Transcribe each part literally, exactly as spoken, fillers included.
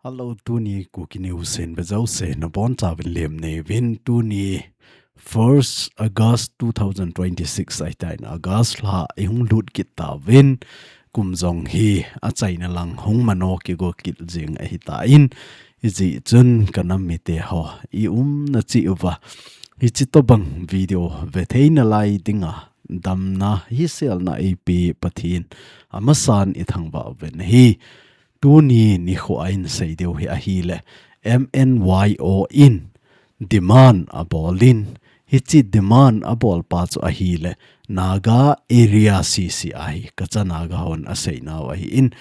Hello, tuni Kuki News in ve jouse nabonchauvin lemna neiyuvin. Tuni first August two thousand twenty-six ahitan, August lha ihung lut kit tauvin, kum jong hi achaina lang hung mano kigo kit jing ahitan, hijeh chun kanam mite ho iumna cheh uva hiche tobang video vethei nalai dinga damna hiselna eipeh Pathen amasan ithangvah uvin ahi. Tuni nikho a insei diu hi ahile, M N Y O in demand abolin, hiche demand abolpa chu ahile, Naga area sese ahi, Kacha Naga hon aseinau ahin,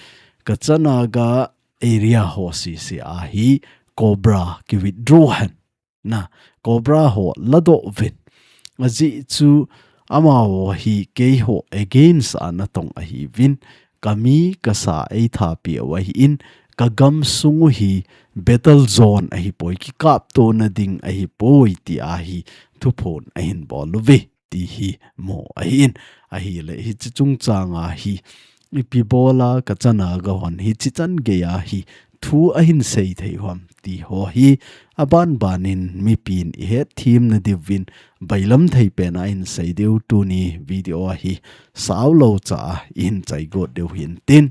Kacha Naga area ho sese ahi, Cobra kiwithdraw hen. Na, Cobra ho ladoh uvin. Ajeh chu amaho hi keiho against a natong ahiuvin. Kami kasa eithapiu ahin, kagamsung u hi battle zone ahipoi, kikaptona ding ahipoi, tia hi thuphon ahin bol uve, ti hi mu ahin. Ahile hiche chungchanga hi ipi bola Kacha Naga hon hiche chan geiya hi thu ahin sei thei uham ti ho hi abanbanin mipin ihetthiamna diuvin bailam thei pena insei diu tuni video a hi saulou cha a ihin chaigot diu hintin.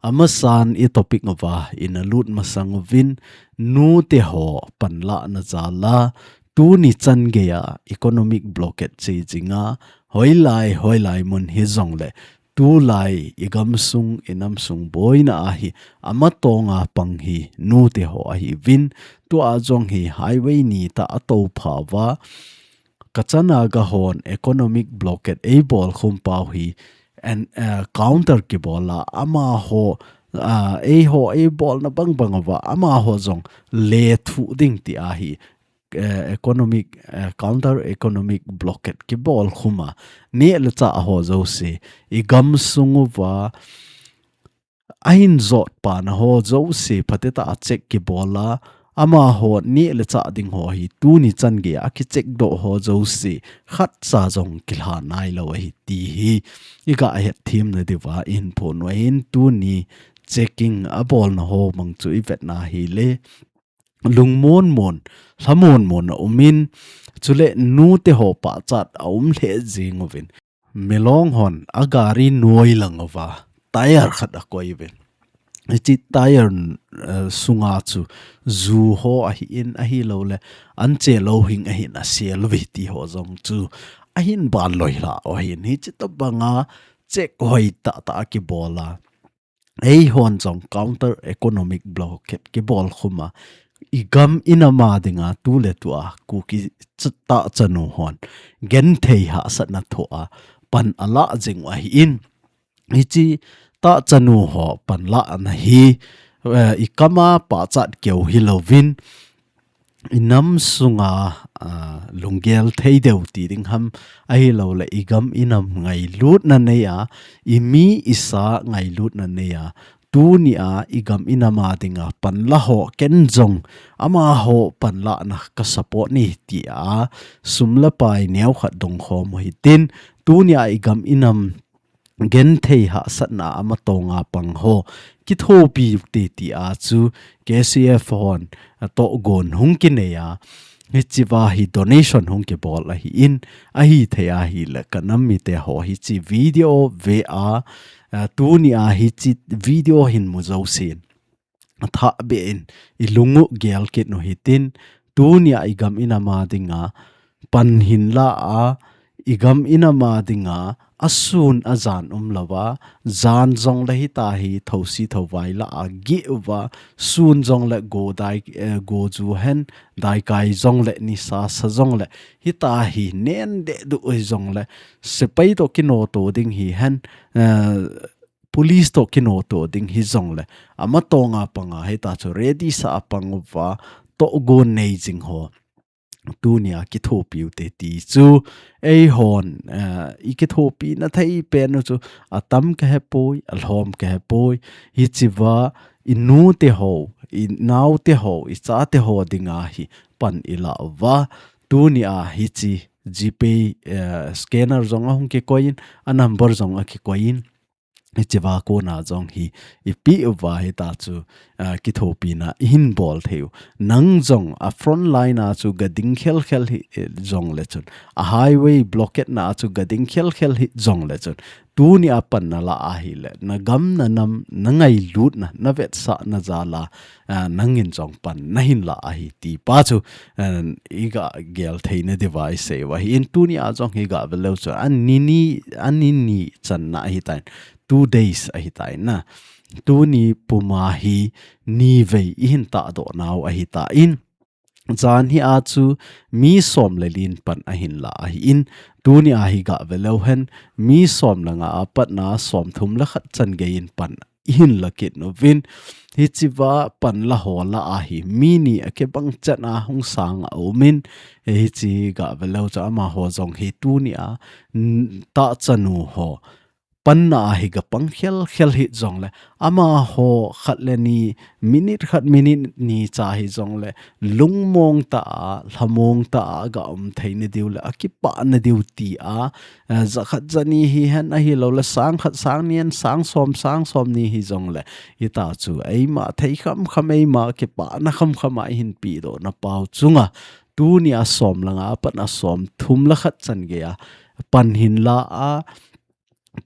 Amasan i topic uva ina lut masang uvin, nute ho panlahna jal a tuni chan geiya economic blockade che jinga, hoilai hoilai mun hijongle tulai igamsung inamsung boina a hi amatonga pang hi nute ho ahiuvin. Tua jong hi highway nitah a tophauva, Kacha Naga hon economic blockade eibol khum pau hi, and, uh, counter kibola amaho, uh, eiho eibolna bangbang uva amaho jong lethuh ding tia hi, uh, economic, uh, counter economic blockade kibol khuma neh le chah ho jouse igamsung uva ahin jotpana ho jouse phatecha a check kibola, amaho neh le chah ding ho hi tuni chan geiya akicheck doh ho jouse khatcha jong kilha nailou ahi ti hi iga hetthiamna diuva ihin phon u ahin. Tuni checking abolna ho mang chu ivetna hile lungmonmon, lhamonmon aumin, chule nute ho pachat aum lheh jing uvin. Milong hon agari noi lang uva tyre khat akoi uvin. Hiche tyre, eh, sunga chu ju ho ahin, ahiloule anche louhing ahin asel uve ti ho jong chu ahin banloi lhah u ahin. Hiche tobanga check hoitah tah akibola, eihon jong counter economic blockade kibol khuma igam inam a dinga tuletua Kuki ch-, tahchanu hon genthei hahsatna thoh a pan alah jing u ahin. Hiche tahchanu ho panlahna hi, eh, ikama pachat keu hilouvin, inam sunga, ah, lunggel thei deu ti ding ham, ahiloule igam inam ngailutna neiya, imi isa ngailutna neiya, tunia igam inam a dinga panla ho ken jong amaho panlahna ka support e tia sum le pai neokhat dongkhom u hitin, tunia igam inam genthei hahsatna amatonga pang ho kithopi ute tia chu K C F hon, a, tohgon hung kineiya, hichea hi donation hung kibol ahin, ahithei ahile kanam mite ho hiche video ve a, a, tunia hiche video hin mu jousen athah beh in ilung u gel kit u hitin, tunia igam inam a dinga pan hinla a, igam inam a dinga asun ajan umlouva, jan jongle hitahi thousi thouvai lah a geh uva, sun jongle go dai, eh, go ju hen, daikai jongle nisa sa jongle, hitahi nen dehduh hijongle, sepai toh kinoto ding hihen, eh, police toh kinoto ding hijongle, amatonga panga hitachu ready sa a pang uva, tohgon nei jing ho tunia kithopi ute ti chu, eihon, eh, ikithopina thei pen u chu, atam kahepoi, alhom kahepoi, hichea inute ho, inaote ho, ichate ho dinga hi pan ilah uva, tunia hiche GPay, eh, scanner jong ahung kikoiyin, a number jong akikoiyin, hichea kona jong hi, ipi uva hita chu, ah, kithopina ihin bol thei u. Nang jong a front line a chu gading khelkhel hi, eh, jongle chun. A highway blockade na a chu gading khelkhel hi jongle chun. Tunia pan nala ahile, nagam nanam, nangailutna, navetsahna jal a, ah, nangin jong pan nahin la ahi ti pa chu, ah, iga gel theina diuva isei u ahin tunia jong hi gave leu chun. Ani ni, ani ni channa ahitan. Two days ahitan na. Tuni puma hi nivei ihin tahdoh nau ahitan. Jan hi a chu mi som le li in pan ahin la ahin. Tunia hi gave leu hen mi som le nga a patna som thum le khat chan gei in pan ihin la kit uvin. Hichea pan la ho la ahi mi ni a kibang chan a hung sang a umin. Hiche gave leu chun amaho jong hi tunia, n-, tahchanu ho panna ahi gapang khelkhel hi jongle, amaho khat le ni, minute khat minute ni cha hi jongle, lungmong tah a, lhamong tah a, ga um theina diu le, akipana diu ti a, eh, jakhat jani hihen ahilouleh, sang khat, sang ni hen, sang som, sang som ni hi jongle, hita chu, eima thei khamkham eima kipana khamkham a ihin pedoh na pau chunga, tunia som le nga a patna som thum le khat chan gei a, pan hin la a,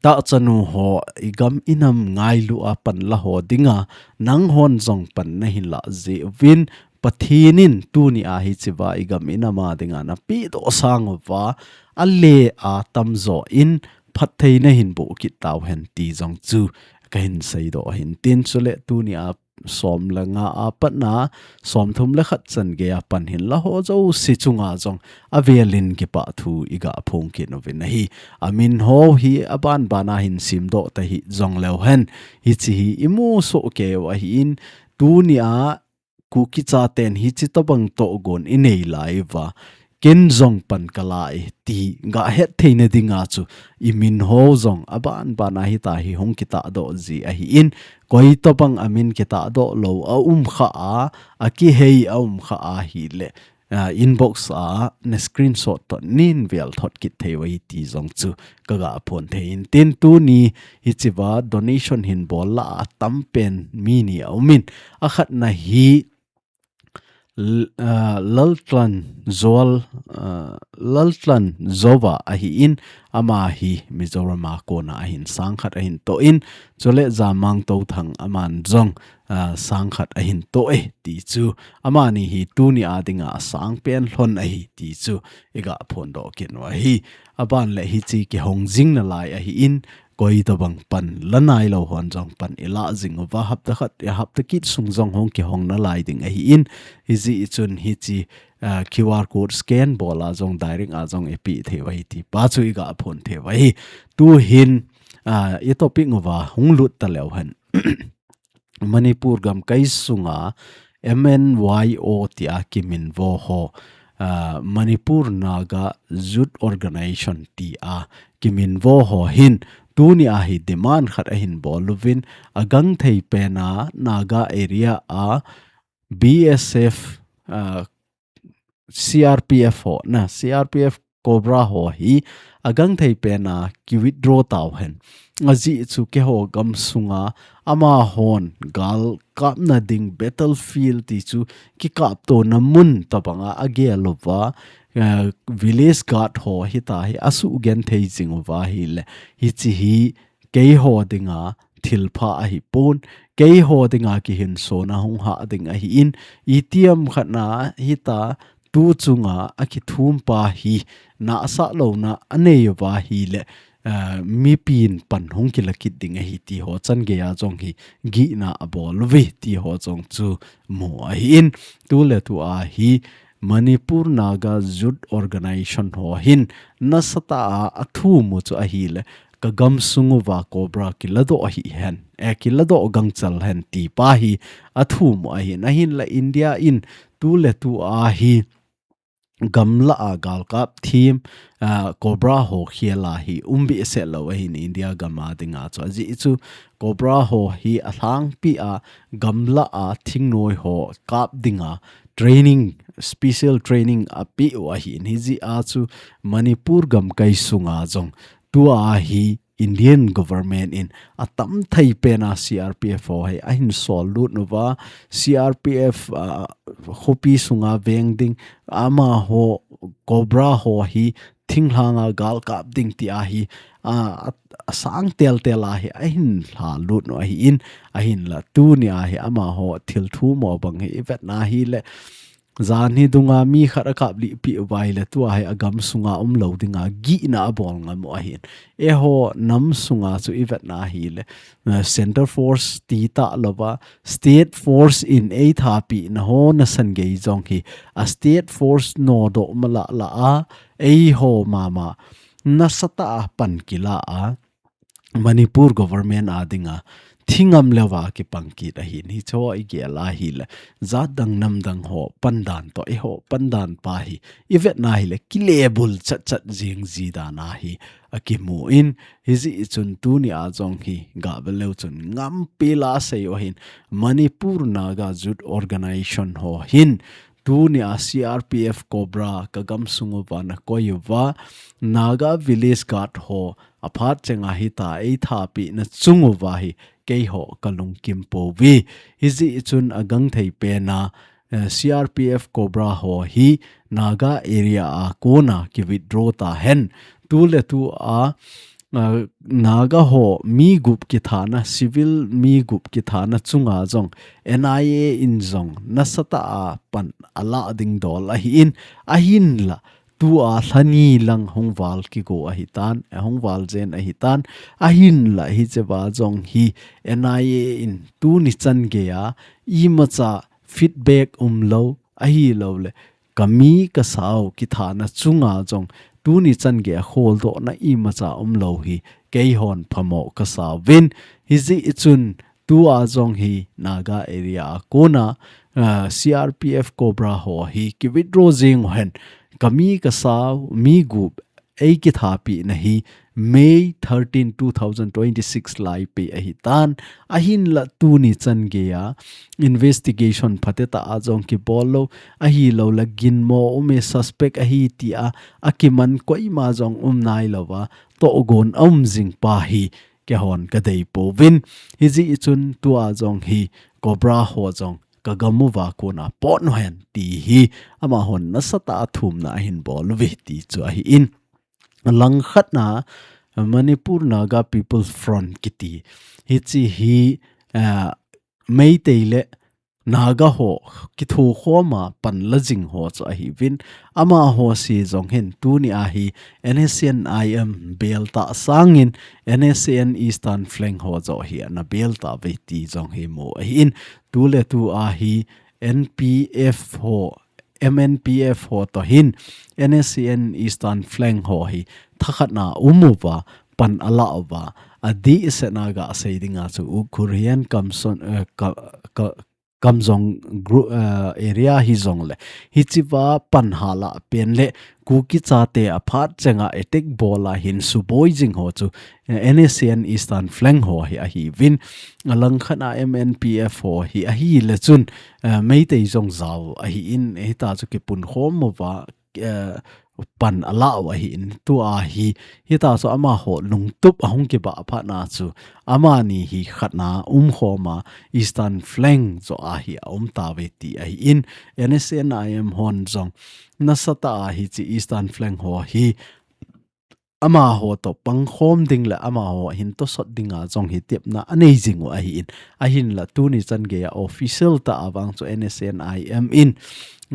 tahchanu ho igam inam ngailu a pan la ho dinga, nanghon jong pan nahin la jeh uvin, Pathen in tunia hichea igam inam a dinga napedoh sang uva, ale a tamjo in phatthei nahin boh kit tauhen ti jong chu kahin seidoh ahin tin chule tunia som le nga a patna, som thum le khat chan gei a pan hin la ho jouse chunga jong avelin kipah thu iga phong kit uvin ahi. Amin ho hi aban ban a hin simdoh ta hi jongleu hen. Hiche hi imu soh kei u ahin tunia Kuki chaten hiche tobang tohgon inei lai uva. Ken jong pan kala e ti ga het theina dinga chu imin ho jong aban ban a hita hi hung kitahdoh ji ahin, koi tobang amin kitahdoh lou a um kha a, akihei a um kha ahile, ah, inbox a na screenshot toh nin vel thot kit thei uve ti jong chu kaga phong thei in tin tuni hichea donation hin bol la a tampen mi ni a umin, akhatna hi L-, ah, Laltlan Zol, ah, Laltlan Zova ahin, ama hi Mizoram a kona ahin sang khat ahin toh in, chule Jamang Touthang aman jong, ah, sang khat ahin toh e, ti chu. Amani hi tunia dinga asang pen lhon ahi, ti chu. Iga phong doh kit u ahi. Aban le hiche kihong jing nalai ahin, koi tobang pan la nailou hon jong pan ila jing uva hapta khat, hapta kit sung jong hung kihong nalai ding ahin, hijeh chun hiche, ah, Q R code scan bol a jong direct a jong ipeh thei uve ti pa chu iga phong thei uve. Tuhin, ah, i topic uva hung lut taleu hen. Manipur gamkai sunga M N Y O tia kiminvo ho, ah, Manipur Naga Youth Organization tia kiminvo ho hin tunia hi demand khat ahin bol uvin, agangthei pena Naga area a B S F, ah, C R P F ho na, C R P F Cobra ho hi agangthei pena ki withdraw tauhen. Ajeh chu keiho gamsunga amahon gal kapna ding battlefield ti chu kikaptona mun tobanga agel uva, eh, village guard ho hita hi asugenthei jing uva ahile, hiche hi keiho dinga thilpha ahipon, keiho dinga kihinsona hung hah ding ahin, itiham khatna hita tu chunga akithum pa hi nahsah louna anei uva ahile, ah, mipin pan hung kila kit ding ahi ti ho chan geiya jong hi gihna abol uve ti ho jong chu mu ahin, tuletua hi Manipur Naga Youth Organization ho hin nasatah a athumu chu ahile, ka gamsung uva Cobra kiladoh hihen, eh, kiladoh gangchel hen ti pa hi athumu ahin, ahinla India in tuletua hi gamla a galkap thim, ah, Cobra ho khel a hi um behseh lou ahin India gam a dinga chu. Ajeh chu Cobra ho hi alhangpi a gamla a thingnoi ho kap dinga training, special training apeh u ahin, hijeh a chu Manipur gamkai sunga jong tua hi Indian government in atam thei pena C R P F ho hi ahin sol lut uva, C R P F, ah, khopi sunga veng ding, amaho Cobra ho hi thinglhanga gal kap ding ti ahi, ah, a, asang tel tel ahi, ahin hla lut u ahi in, ahinla tuni ahi amaho thil thu mo bang hi i vet na hile, Jan hi dunga mi khat a kap lih pi uva ahile, tua hi a gam sunga um lo dinga gihna a bol ngam u ahin. Eiho nam sunga chu i vetna ahile, eh, Center Force ti ta lova, State Force in ei thapi na ho nasan gei jong hi, a State Force nodoh mala la a, eiho mama, nasatah a pan kila a, Manipur government a dinga, thingam leuva kipang kit ahin, hicho i gel ahile, jat dang nam dang ho pandan toh, eiho pandan pa hi, i vetna ahile, kilebul chat chat jing ji dan ahi, akimu in, hijeh chun tuni a jong hi, ga ve leu chun, ngampi la sei u ahin, Manipur Naga Youth Organization ho hin, Tuni a C R P F Cobra ka gam sung uva na koi uva, Naga Village Guard ho a phat chenga hita ei thapi na chung uva hi keiho ka lungkim pouve. Hijeh chun a gangthei pena, eh, C R P F Cobra ho hi Naga area a kona ki withdraw ta hen. Tu le tu a Ah, Naga ho mi gup kithana, civil mi gup kithana chunga jong N I A in jong nasatah a pan a la ding dol ahi in, ahinla tua lhani lang hung val kigo ahi tan, eh, hung val jen ahi tan, ahinla hicheva jong hi N I A in tuni chan geiya imacha feedback um lo, ahi lo le, ka mi ka sao kithana chunga jong tuni chan geiya kholdohna imacha um lo hi keihon phamo ka sa uvin. Hijeh chun tua jong hi Naga area a kona, ah, C R P F Cobra ho hi ki withdraw jing u hen. Ka mi ka sao, mi gup ei kithapi na hi May thirteen, two thousand twenty-six lai pe ahi tan, ahinla tuni chan geiya investigation phatecha a jong kibol lo, ahi lo la ginmo um e suspect ahi tia, akiman koima jong um nai lova, tohgon a um jing pa hi keihon ka dei pouvin, hijeh chun tua jong hi Cobra ho jong ka gam uva kona pot u hen ti hi amahon nasatah a thumna ahin bol uve ti chu ahi in. Langkhatna Manipur Naga People's Front kiti. Hiche hi, ah, Meitei le Naga ho kithokhoma pan la jing ho chu ahi uvin. Amaho si jong hin tuni a hi N S C N I M bel ta sangin N S C N Eastern Flank ho joh hi ana bel ta uve ti jong hi mu ahi in. Tu le tu a hi N P F ho, M N P F ho toh hin N S C N Eastern Flank ho hi thakhatna um uva pan a la uva. Adeh sena ga sei dinga chu Ukhrul hian Kamson, eh, ka, ka, Kamjong gru-, eh, area hi jong le. Hicheva pan hala pen le Kuki chate a phat chenga attack bol a hin suboi jing ho chu, eh, N S C N Eastern Flank ho hi ahi uvin. Alangkhatna M N P F ho hi ahi le chun, eh, Meitei jong jao ahi in, hita chu kipun khom uva, eh, pan a la u ahi in, tua hi, hita chu amaho lungtup ahung kiba phatna chu, amani hi khatna um khoma Eastern Flank joh a hi a um ta uve ti ahi in, N S C N I M hon jong nasatah a hiche Eastern Flank ho hi amaho toh pangkhom ding le amaho hin tosot dinga jong hi tepna anei jing u ahi in, ahinla tuni chan geiya official tah a vang chu N S C N I M in,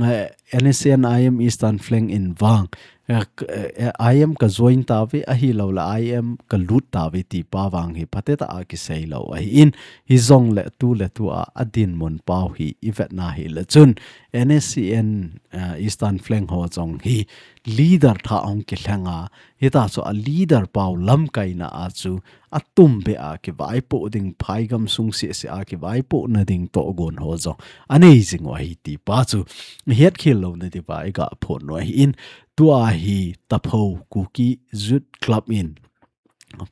eh, N S C N I M Eastern Flank in vang, eh, k-, eh, I M ka join ta uve ahi lo le I M ka lut ta uve ti pa vang hi phatecha a kisei lo ahi in, hi jong le tu le tu a, a dinmun pau hi i vetna hi le chun N S C N, eh, Eastern Flank ho jong hi leader tha hung kilheng a, hita chu a leader pau lamkaina a chu a tum be a kivaipoh ding, phaigam sung seh seh a kivaipohna ding tohgon ho jong anei jing u ahi ti pa chu het khel lona diuva i ga phon u ahi in, tua hi Tapho Kuki Youth Club in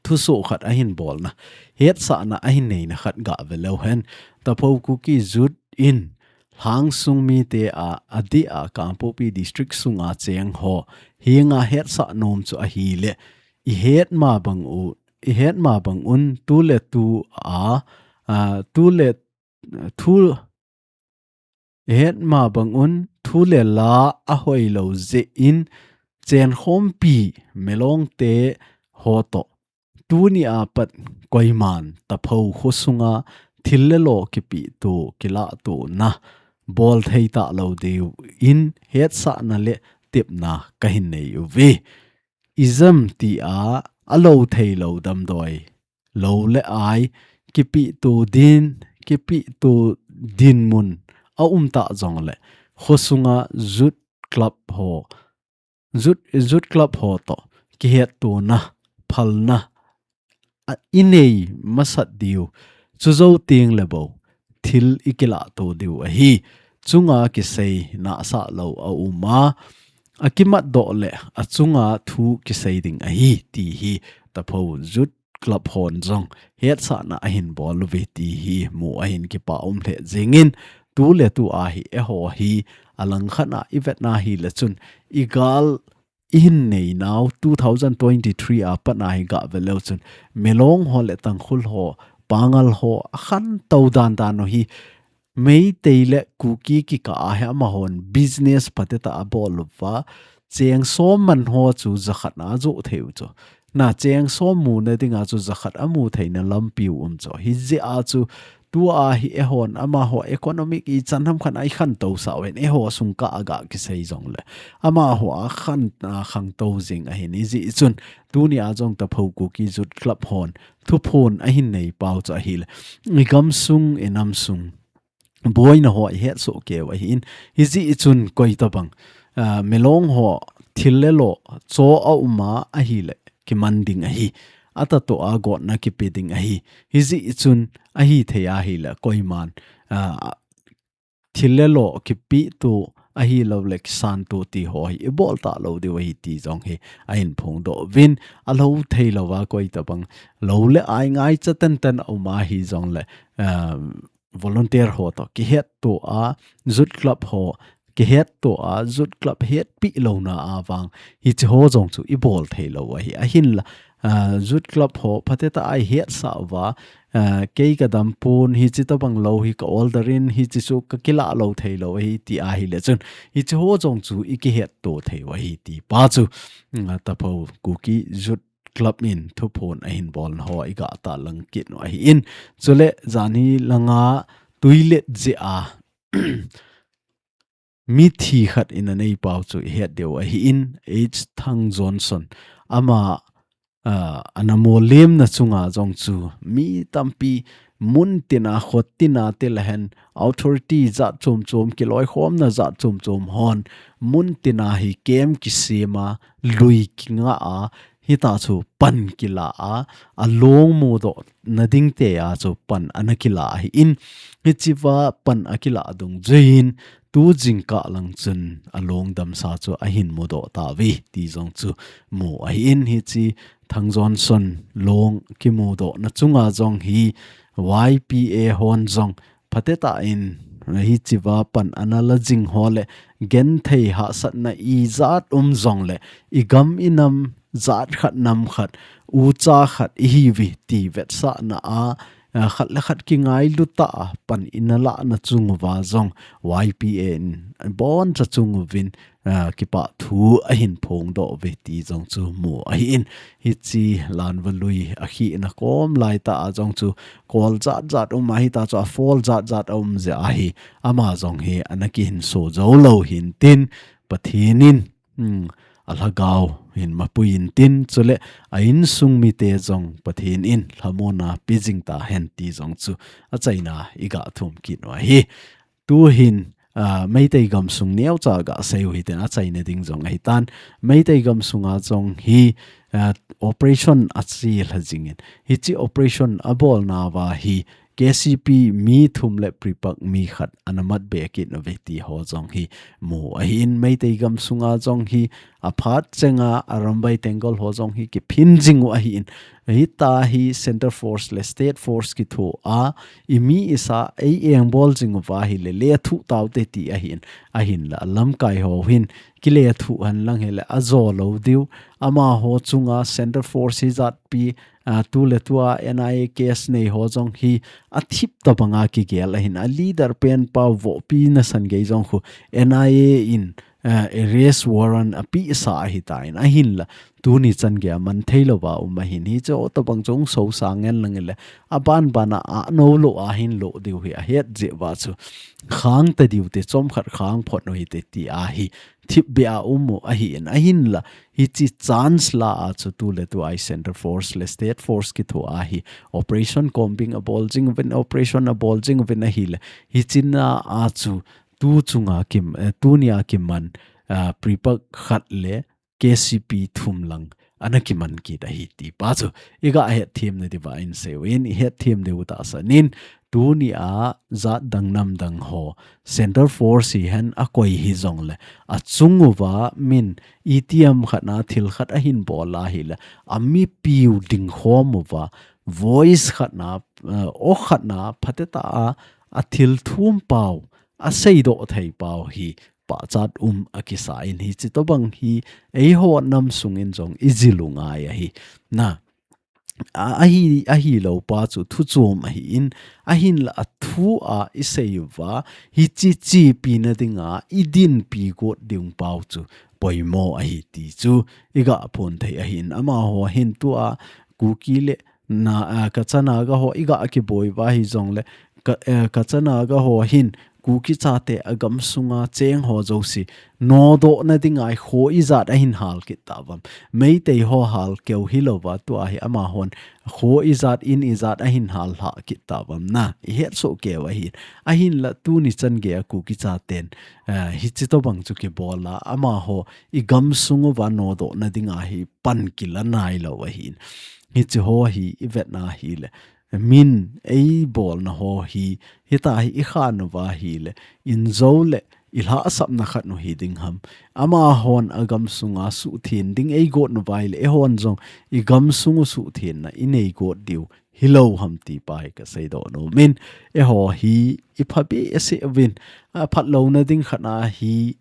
thusoh khat ahin bolna, hetsahna ahin neina khat ga ve leu hen. Tapho Kuki Youth in Lhangsung mite a, adeh a Kangpokpi District sunga cheng ho, hinga hetsah nom chu ahi le, i het ma bang u, ihet ma bang un tu le tu a, a, tu le thu ihet ma bang un thu le la ahoi lo jeh in chen khompi Milong te ho to tuni a pat koiman Taphou khosunga thil le lo kipi tu kila tu na bol thei ta lo diu in hetsahna le tepna ka hin nei uve. Ism ti a a lo thei lo damdoi lo le ai kipi tu din kipi tu din mun a um ta jong le khosunga youth club ho youth, youth club ho to kihet tu na phalna a i nei masat diu chu zo ting le bo thil i kila tu diu ahi. Chunga kisei na sa lo a um a, a kimat doh le a chunga thu kisei ding ahi ti hi Taphou youth club hon jong hetsahna a hin bol uve ti hi mu a hin kipa um le jingin tu le tu a hi eiho hi a lang khat a i vetna hi le chun i gal i hin nei nau two thousand twenty-three a pat na hi ga ve leu chun Milong ho le Tangkhul ho Pangal ho a khan to dan dan u hi Meitei le Kuki kika a hi amahon business phateta a bol uva cheng som man ho chu jakhat na jo thei u chu na cheng som mu na dinga chu jakhat a mu thei na lampi u um chu hi jeh a chu tu a hi eihon amaho economic i chan ham khan a i khan to sa ven eiho sung ka a ga kisei jong le amaho a khan a khang to jing a hin i jeh chun tuni a jong Taphou Kuki youth club hon thuphon a hin nei pau chu ahi le i gam sung i nam sung boina ho i het so keu ahi in hi jeh chun koi ta bang a, Milong ho thil le lo cho a um a ahi le kiman ding ahi a ta to a gotna kipe ding ahi hi jeh chun ahi thei ahi le koiman a, thil le lo kipi tu ahi lo le kisan tu ti ho hi i bol ta lo diu ahi ti jong hi a hin phong doh vin a lo thei lo va koi ta bang lo le ai ngai cha ten ten a um a hi jong le a, volunteer ho to kihet tu a youth club ho kihet tu a youth club hetpi lo na a vang hi chi ho jong chu i bol thei lo ahi a hin la a, youth club ho phateta a i het sa uva a, kei ka dam pun hi chi ta bang lo hi ka order in hi chi chu ka kila lo thei lo ahi ti ahi le chun hi chi ho jong chu i kihet tu thei u ahi ti pa chu a, Taphou Kuki youth club in thuphon a hin bol na ho i ga ta lang kit u ahi in chule jan hi langa tuilet jeh a mithi khat in a nei pau chu i het diu ahi in H Thang Johnson ama a, ana mo lim na chunga jong chu mi tampi mun tina khot tina te le hen authority jat chom chom kiloi khom na jat chom chom hon mun tina hi kem kisem a lui kinga a hita chu pan kila a a long mu doh na ding te a chu pan ana kila ahi in hi chi va pan a kila dung juin tu jingkah lang chun a long damsa chu a hin mu doh ta ve ti jong chu mu ahi in hi chi Thang Johnson long kimu doh na chunga jong hi Y P A hon jong phateta in hi chi va pan ana la jing ho le genthei hahsatna i jat um jong le i gam i nam jat khat nam khat u cha khat i hi ve ti vetsahna a a, khat le khat kingailu ta a pan in a lah na chung uva jong Y P A in bon cha chung uvin a, kipa thu a hin phong doh ve ti jong chu mu ahi in hi chi lan va lui a khi na kom lai ta a jong chu kol jat jat um ahi ta chu a fall jat jat a um jeh ahi ama jong hi ana kihin so jo lo hin tin Pathen in Hmm, a lhagao hin mapui in tin chule a insung mite jong Pathen in lhamona pe jing ta hen ti jong chu a chaina i ga thum kit u ahi. Tu hin a, Meitei gam sung neo cha ga sei u hi tin a chaina ding jong ahi tan. Meitei gam sunga jong hi a, operation a chi lha jing in hi chi operation a bol na va hi K C P mi thum le PREPAK mi khat ana mat be kit na ve ti ho jong hi mu ahi in Meitei gam sunga jong hi a phat chenga a Arambai Tenggol ho jong hi kiphin jing u ahi in hi ta hi Center Force le State Force kitho a i mi i sa ei eng bol jing u va hi le le thu tau te ti ahi in ahin la lamkai ho hin kile thu han lang hi le a jo lo diu ama ho chunga Center Force hi jat pi a, tu le tua N I A case nei ho jong hi athip tabanga kigel ahin, a leader pen pa vohpi nasan gei jong khu N I A in, a, arrest warrant apeh sa ahitan, ahinla tuni chan geiya man thei louva um ahin, hiche ho tabang chu hung sosa ngen lang le, aban bana a no lo ahin lo diu hi ahet jeh uva chu khang ta diu te, chomkhat khang phot u hite ti ahi, thipbeh a um u ahin, ahinla hiche chance la a chu tu le tua i Central Force le State Force kitho ahi, Operation Combing abol jing uvin, Operation abol jing uvin ahile, hiche na a chu tu chunga kim, eh, tunia kiman, ah, PREPAK khat le K C P thum lang ana kiman kit ahi ti pa chu iga hetthem na diuva in seuvin, i hetthem diu tahsan in, tunia jat dang nam dang ho Central Force hihen akoi hijongle, achung uva min itiham khat na thil khat ahin bol ahile, amipiu dingkhom uva, voice khat na, eh, aw khat na phatecha a, athil thum pau, aseidoh thei pau hi pachat um akisa in, hiche tobang hi eiho nam sungin jong ijil u ngai ahi. Na, a, ahi, ahilou pa chu thu chom ahin, ahinla athu a isei uva, hiche chepi na dinga idinpi got ding pau chu poimo ahi ti chu iga phon thei ahin, amaho hin tua Kuki le na, a, Kacha Naga ho iga kiboi uva hijongle, ka, eh, Kacha Naga ho hin Kuki chate agam sunga cheng ho jouse nodoh na dinga i kho ijat ahin hal kit tauvam. Meitei ho hal keu hilouva tua hi amahon kho ijat in ijat ahin hal lha kit tauvam na. I het soh keu ahin. Ahinla tuni chan geiya Kuki chaten, eh, hiche tobang chu kibol a, amaho igam sung uva nodoh na dinga hi pan kila nailou ahin. Hiche ho hi ivet na hile, min eibolna ho hi, hitia hi ikhan uva hile, injo le ilhahsapna khat u hiding ham. Amahon agam sunga suhtheng ding eigot uva hile, eihon jong igam sung u suhthenna inei got diu hilou ham ti pa hi kaseidoh nom in, eiho hi ipha behseh uvin, aphat louna ding khat na hi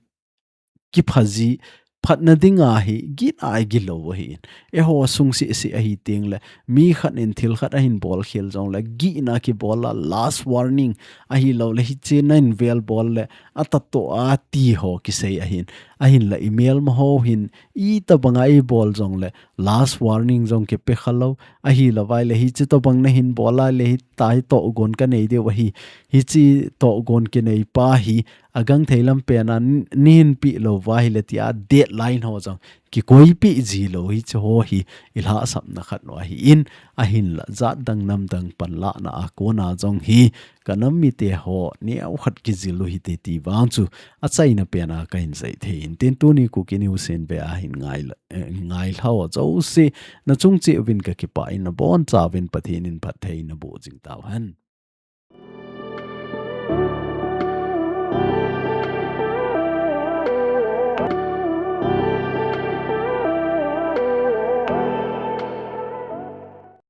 kipha ji, phatna dinga hi gihna igil lou ahin. Eiho sung seh seh ahi tengle, mi khat in thil khat ahin bol khel jongle, gihna kibol a, last warning ahilouleh, hiche na in vel bol le, atatoh a ti ho kisei ahin. Ahinla imelma ho hin, itobanga ibol jongle, last warning jong kipe khalou, ahilouva ile, hiche tobang nahin bol a le, hitia hi tohgon kanei diu ahi, hiche tohgon kinei pa hi, agangthei lam pena n-, neihin peh louva hile tia deadline ho jong kikoipeh ji lou hiche ho hi ilhahsapna khat u ahin, ahinla jat dang nam dang panlahna a kona jong hi kanam mite ho neokhat kijil u hite ti vang chu achaina pena kahin sei thei in tin tuni Kuki News in ve ahin ngai la, eh, ngailhau jouse nachung cheh uvin kakipah in nabonchauvin Pathen in phatthei naboh jing tauhen.